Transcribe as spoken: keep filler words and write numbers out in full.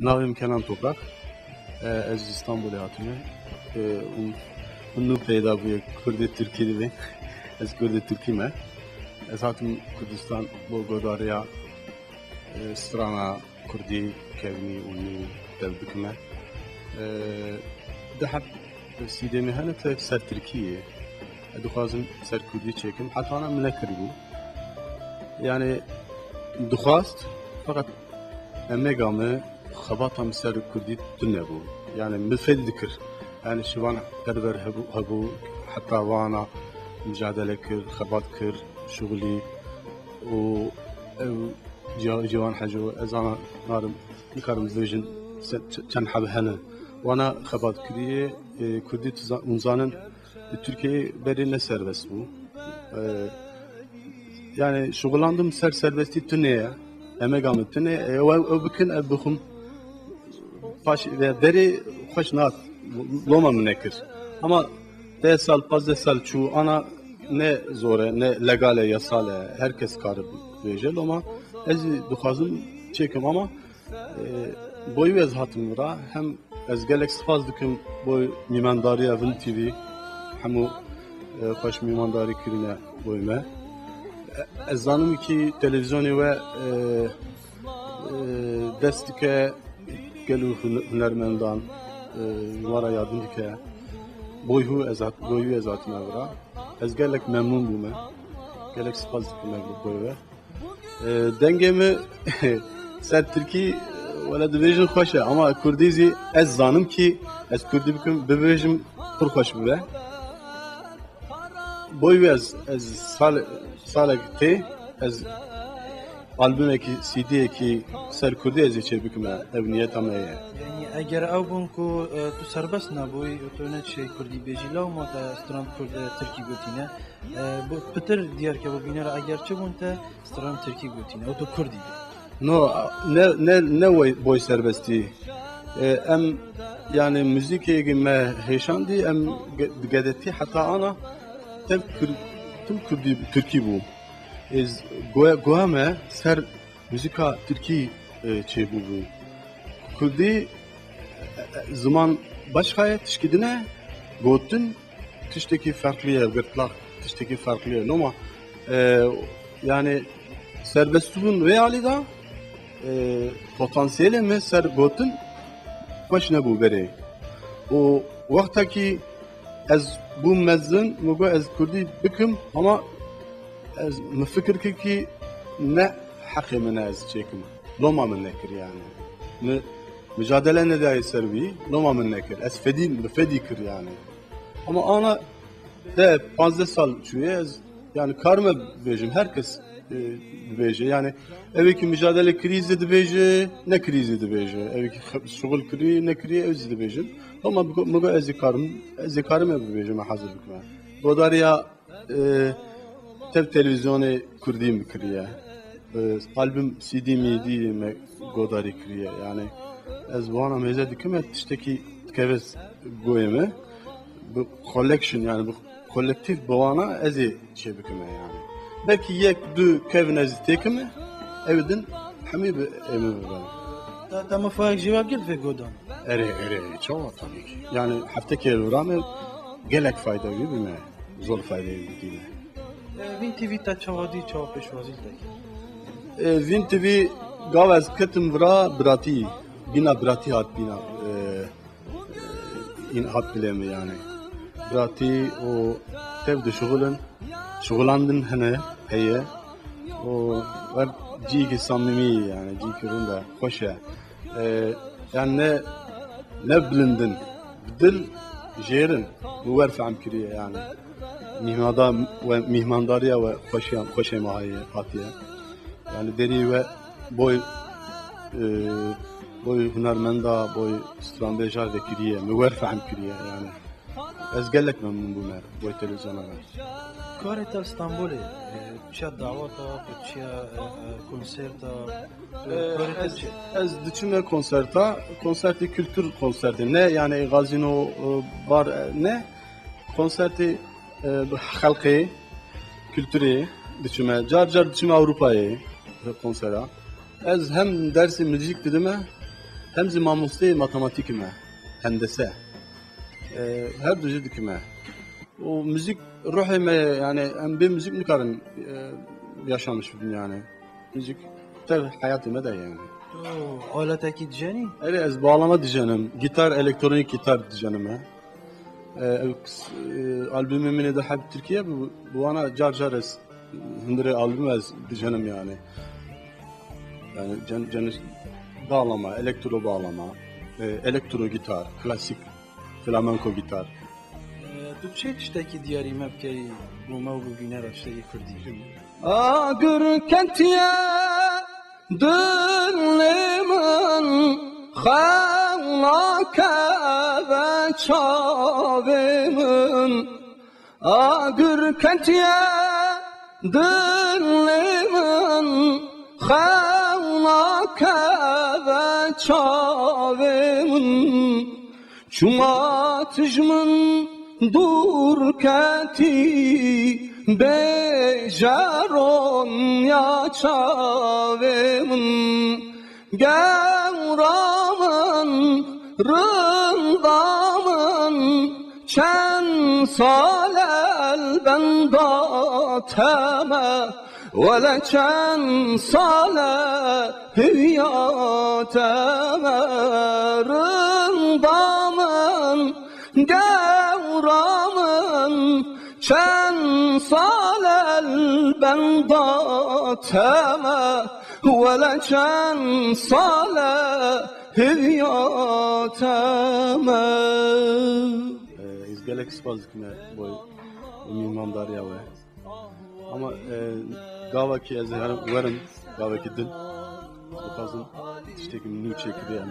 Navê min Kenan Toprak. E, ez ji Stenbolê hatime. E, û min nû peyda bûye Kurdê Tirkî dibê. Ez Kurdê Tirkî me. Ez hatim Kurdistan bo godariya, e, strana Kurdî kevnî û nû dev bikime. E, di heb C D'ê min hene tev ser Tirkî ye. Ez dixwazim ser Kurdî çêkim. Heta ana min nekiribû. Yani dixwast, feqet emega min, xebata min ser Kurdî tune bû. Yani min fêd dikir. Yani şivan perver hebû, hebû, heta vana mücadele kir, xebat kir, şuxulî û ew Ciwa-, Ciwan Heco, ez ana narim, nikarim bibêjin se-, ç-, çend heb hene. Wana xebat kiriye, e, Kurdî tu za-, hûn zanin, li Tirkiyeyê berê ne serbest bû. E, yani şuxulandim ser serbestî tune ye. Emega min tune ye. E, ew, ew bikin, ev bixwim. Paş, ve berê xweş nat. Loma min nekir. Ama deh sal, pazdeh sal çû, ana ne zor e, ne legal e, yasal e. Her kes kare bêje. Loma ez dixwazim çêkim ama, e, boy wê ez hatim vira. Hem ez gelek spas dikim boy mîmandariya Vin T V. Hemû, e, xweş mîmandarî kirine boy me. E, ez zanim ki televîzyonê we, e, e, dest dike gel û hun-, hunermendan, e, ji wan re yardim dike. Boy hû ez hat-, boy hû ez hatime vira. Ez gelek memnûn bûme. Gelek spas dikim ez boy we. E, dengê min ser Tirkî, wele dibêjin xweş e, ama Kurdî zî ez zanim ki ez Kurdî bikim, bibêjim pir xweş bibe. Boy wê ez, ez sal-, salek tê, ez albumekî, C D'yekî ser Kurdî ez ê çêbikim, ev niyeta me ye. Yani eger ew bûn ku, e, tu serbest nebûyî û tu neçî Kurdî bêjî, lewma te stran Kurd, e, Tirkî gotîne. E, bu pitir diyar ke bu bîne re eger çi bûn te stran Tirkî gotîne û tu Kurdî bî. No, ne, ne, ne way-, boy serbestî. E, em, yani, muzîkê me hêşandî, em ge-, gedetî heta ana tev Kur-, tim Kurdî, Tirkî bû. Ez goya, goya me ser muzîka Tirkî, e, çêbûbû. Kurdî, e, e, ziman başka ye, tişkî din e, gotin, tiştekî ferqlî ye, girtlak tiştekî ferqlî ye. Loma, e, yani serbestbûn vê alî de, e, potansiyelê me ser gotin xweş nebû berê. Û wextekî ez bûm mezin, min got ez kurdî bikim, ama ez, min fikir kir ki ne heqê min e ez çêkim. Loma min nekir yani. Mi mücadele nedayê ser wî, loma min nekir. Ez fedî, min fedî kir yani. Ama ana de panzdeh sal çûye ez, yani karime bibêjim, her kes, e, dibêje. Yani ew ê ki mücadele kirî zî dibêje, ne kirî zî dibêje. Ew ê ki xe-, şuxul kirî, ne kirî, ew zî dibêjin. Ama min got, min got ez ê karim, ez ê karime bibêjim, me hazir bikime. Godariya E, tev televîzyonê kurdî min kiriye. E, album C D mîdî me godarî kiriye. Yani ez wana mêze dikime tiştekî dikeve goyê me. Bi collection, yani bi kolektîf bi wana ez ê çê bikime yani. Belkî yek du kevin ez têkime, ew din hemî bi ême bibe. Te, te min fayek cevap girt vê godan. Erê, erê, çawa tabii ki. Yani heftekê vira me gelek fayda wî bime. Zor faydeyê dî me. E, Vîn T V te çawa dî, çawa pêşwazî dike? E, Vîn T V gav ez ketim vira biratî, bîna biratî hat bîna, e, e, în hat bilê min yani. Biratî û tev dişuxulin, şuxulandin hene, heye û wer cîkî samîmî yani, cîkî rûnda xweş e. E, yani ne, ne bilindin, bi dil jêrin, bi wer fehm kiriye yani. Mîhmada-, we, mîhmandariya we xweşiya, xweşê me haye, hatiye. Yani derî we boy, e, boy hunermenda, boy stranbêja vekiriye, mi wer fehm kiriye yani. Ez gelek memnûn bûme boy televizyona me. Karê te li Stenbolê, e, çiya daweta, tu çiya, e, e, konserta, e, karê te ez, çi? Ez diçime konserta, konsertê kültür konsertê. Ne yani gazino, e, bar, e, ne. Konsertê, e, xelkê, kültürê diçime. Car car diçime Ewropayê, e, konsera. Ez hem dersê muzîk didime, Hem zî mamosteyê matematîkê me, hendese. E, her du jî dikime. Û muzîk ruhê me ye, yani em bê muzîk nikarin, e, yaşamiş bibin yani. Muzîk tev heyatê me de yani. Tu aletekî dijenî? Erê, ez bağlama dijenim. Gitar, elektronik gitar dijenim e. E, ev kıs-, e, albümê min ê de heb Tirkiye bi, bi wana car car ez hundirê albüm ez dijenim yani. Yani cen-, ceniş bağlama, elektro bağlama, e, elektro gitar, klasik, flamenko gitar. E, tu çi tiştekî diyarî me bikeyî bo me û bo bînera tiştekî kurdî? Agir ketiye dilê min, xewna keve çavê min. Agir ketiye dilê min, xewna keve çavê min. Çima tu ji min dûr ketî, bêje ronya çavê min. Gewra min, rinda min, çend sal el benda te me. Wele çend sal e hüya te me, rinda min, gewra min, çend sal el benda te me, wele çend sal e hüya te me. Ez gelek spas dikim bo mîhmandariya we. Ama, e, gavekî ez herim werim, gavekî din. Dixwazim tiştekî min nû çêkiriye.